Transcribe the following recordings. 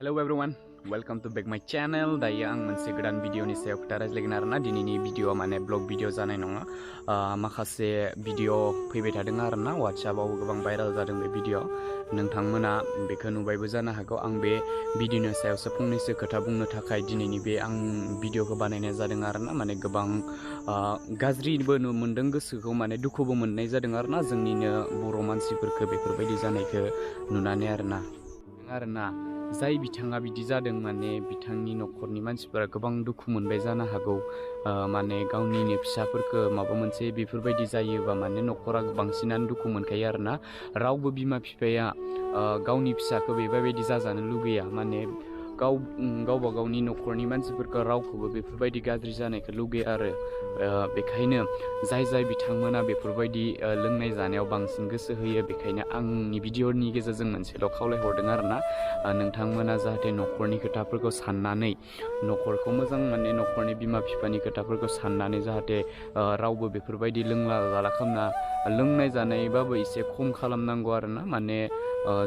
Hello everyone, welcome to back my channel. Dayo ang मोनसे गोदान भिडिअनि सायाव खोथा रायज्लायगोन आरोना दिनैनि भिडिअआ माने ब्लग भिडिअ जानाय नङा माखासे भिडिअ फैबाय थादों आरोना WhatsAppआव गोबां भाइराल जादों बे भिडिअ नोंथांमोना बेखौ नुबायबो जानो हागौ आं बे भिडिअनि सायावसो फंनैसो खोथा बुंनो थाखाय दिनैनि बे आं भिडिअखौ बानायनाय जादों आरोना माने गोबां गाज्रिबो मोनदों गोसोखौ माने दुखुबो मोननाय जादों आरोना जोंनिनो बर' मानसिफोरखौ बेफोरबायदि जानायखौ नुनानै आरोना जाय बिथाङा बिदि जादों माने बिथांनि न'खरनि मानसिफोरा गोबां दुखु मोनबाय जानो हागौ माने गावनिनो फिसाफोरखौ माबा मोनसे बेफोरबायदि जायोबा माने न'खरा बांसिनानो दुखु मोनखायो आरोना रावबो बिमा बिफाया गावनि फिसाखौ बेबायदि जाजानो लुगैया माने गावबा गावनि न'खरनि मानसिफोरखौ रावखौबो बेफोरबायदि गाज्रि जानायखौ लुगैया आरो बेखायनो जाय बिथांमोना बेफोरबायदि लोंनाय जानायाव बांसिन गोसो होयो बेखायनो आंनि भिडिअनि गेजेरजों मोनसेल' खावलायहरदों आरोना नोंथांमोना जाहाथे न'खरनि खोथाफोरखौ साननानै न'खरखौ मोजां माने न'खरनि बिमा बिफानि खोथाफोरखौ साननानै जाहाथे रावबो बेफोरबायदि लोंला जाला खालामना लोंनाय जानायबाबो एसे खम खालामनांगौ आरोना माने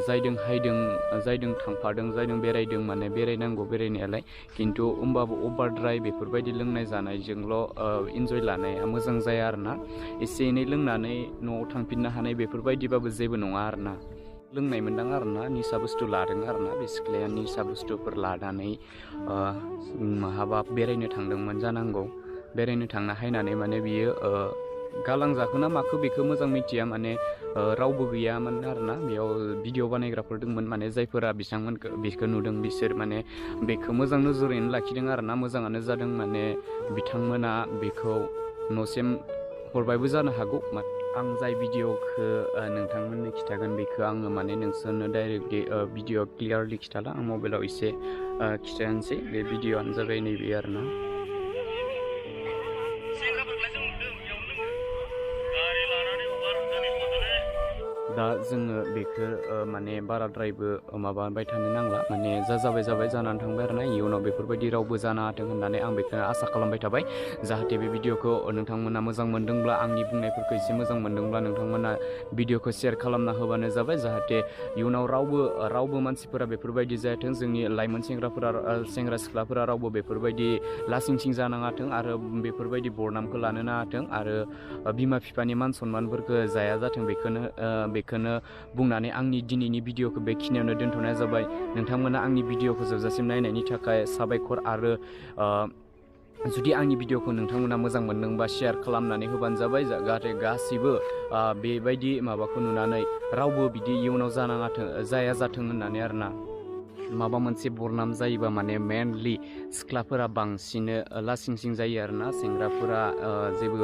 जायदों थांफादों जायदों बेरायदों माने बेरायनांगौ बेरायनायालाय खिन्थु होमबाबो अभारद्राय बेफोरबायदि लोंनाय जानायजोंल' इन्जय लानाया मोजां जाया आरोना एसे एनै लोंनानै न'आव थांफिननो हानाय बेफोरबायदिबाबो जेबो नङा आरोना लोंनाय मोनदां आरोना निसा बुस्थु लादों आरोना बे सिख्लाया निसा बुस्थुफोर लानानै महाबा बेरायनो थांदोंमोन जानांगौ बेरायनो थांना हायनानै माने बियो गालांजाखोना माखो बेखौ मोजां मिथिया माने रावबो गैयामोन आरोना बेयाव भिडिअ बानायग्राफोर दंमोन माने जायफोरा बिथांमोनखौ बेखौ नुदों बिसोर माने बेखौ मोजां नोजोरैनो लाखिदों आरोना मोजाङानो जादों माने बिथांमोना बेखौ न'सिम हरबायबो जानो हागौ आं जाय भिडिअखौ नोंथांमोननो खिथागोन बेखौ आङो माने नोंसोरनो डाइरेक्टलि भिडिअ क्लियारलि खिथाला आं मबाइलाव एसे खिथानोसै बे भिडिअआनो जाबाय नैबे आरोना दा जोङो बेखौ माने बाराद्रायबो माबाबाय थानो नांला माने जाबाय जानानै थांबाय आरोना इयुनाव बेफोरबायदि रावबो जानो हाथों होननानै आं बेखौनो आसा खालामबाय थाबाय जाहाथे बे भिडिअखौ नोंथांमोना मोजां मोनदोंब्ला आंनि बुंनायफोरखौ एसे मोजां मोनदोंब्ला नोंथांमोना भिडिअखौ शेयार खालामना होबानो जाबाय जाहाथे इयुनाव रावबो मानसिफोरा बेफोरबायदि जायाथों जोंनि लाइमोन सेंग्रा सिख्लाफोरा रावबो बेफोरबायदि लासिंसिं जानाङाथों आरो बेफोरबायदि बरनामखौ लानो नाङाथों आरो बिमा बिफानि मान सनमानफोरखौ जाया जाथों बेखौनो बुंनानै आंनि दिनैनि भिडिअखौ बेखिनियावनो दोनथ'नाय जाबाय नोंथांमोना आंनि भिडिअखौ जोबजासिम नायनायनि थाखाय साबायखर आरो जुदि आंनि भिडिअखौ नोंथांमोना मोजां मोनदोंबा शेयार खालामनानै होबानो जाबाय जाहाथे गासिबो बेबायदि माबाखौ नुनानै रावबो बिदि इयुनाव जाया जाथों होननानै आरोना माबा मोनसे बरनाम जायोबा माने मेनलि सिख्लाफोरा बांसिन लासिंसिं जायो आरोना सेंग्राफोरा जेबो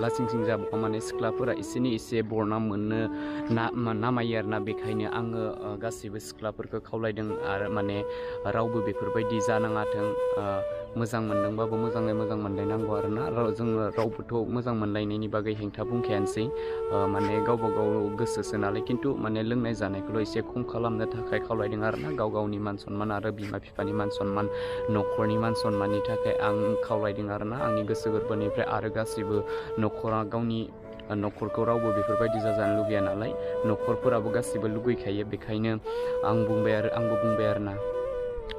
लासिंसिं जाबा माने सिख्लाफोरा एसे बरनाम मोननो नामायो आरोना बेखायनो आङो गासैबो सिख्लाफोरखौ खावलायदों आरो माने रावबो बेफोरबायदि जानाङाथों मोजां मोनदोंबाबो मोजाङै मोजां मोनलायनांगौ आरोना जोङो रावबोथ' मोजां मोनलायनायनि बागै हेंथा बुंखायानोसै माने गावबा गाव गोसोसो नालाय खिन्थु माने लोंनाय जानायखौल' एसे खम खालामनो थाखाय खावलायदों आरोना गावनि मान सनमान आरो बिमा बिफानि मान सनमान न'खरनि मान सनमाननि थाखाय आं खावलायदों आरोना आंनि गोसो गोरबोनिफ्राय आरो गासिबो न'खरा गावनि न'खरखौ रावबो बेफोरबायदि जाजानो लुगैया नालाय न'खरफोराबो गासिबो लुगैखायो बेखायनो आंबो बुंबाय आरोना